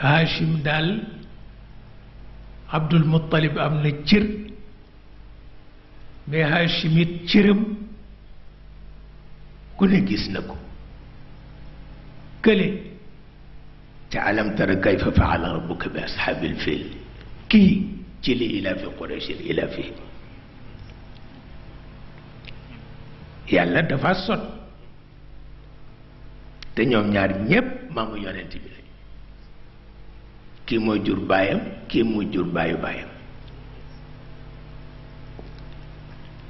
Hachim daal Abdul Muttalib am na cër mais Hachim it cëram ku ne gis na ko kële ca alam tara kayfa faala rabbuka bi ashaabil fiil kii ci li ilaafi Qurayshin ilaafi yàlla dafa sot te ñoom ñaar ñépp maamu yonent bi lañ kii mooy jur baayam kii mooy jur baayu baayam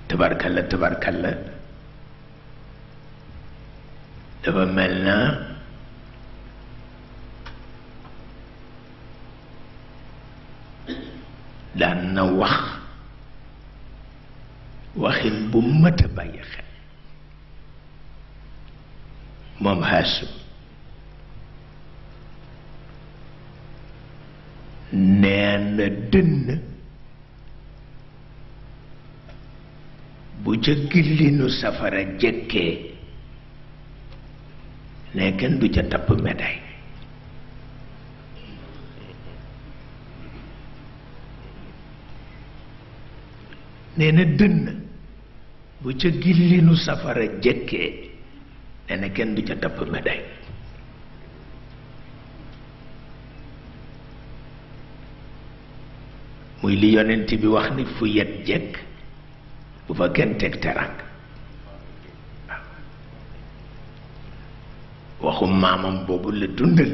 tabarkalla tabarkalla dafa mel na daan na wax waxin bu mët a bàyyi xel moom Hachim nee na dënn bu ca gillinu safara jëkkee ne kenn du ca tapp médaille nee na dënn bu ca gillinu safara jëkkee nee na kenn du ca tapp médaille muy li yonent bi wax ni fu yet jekk bu fa kenn teg terang waxu maamam boobu la dundal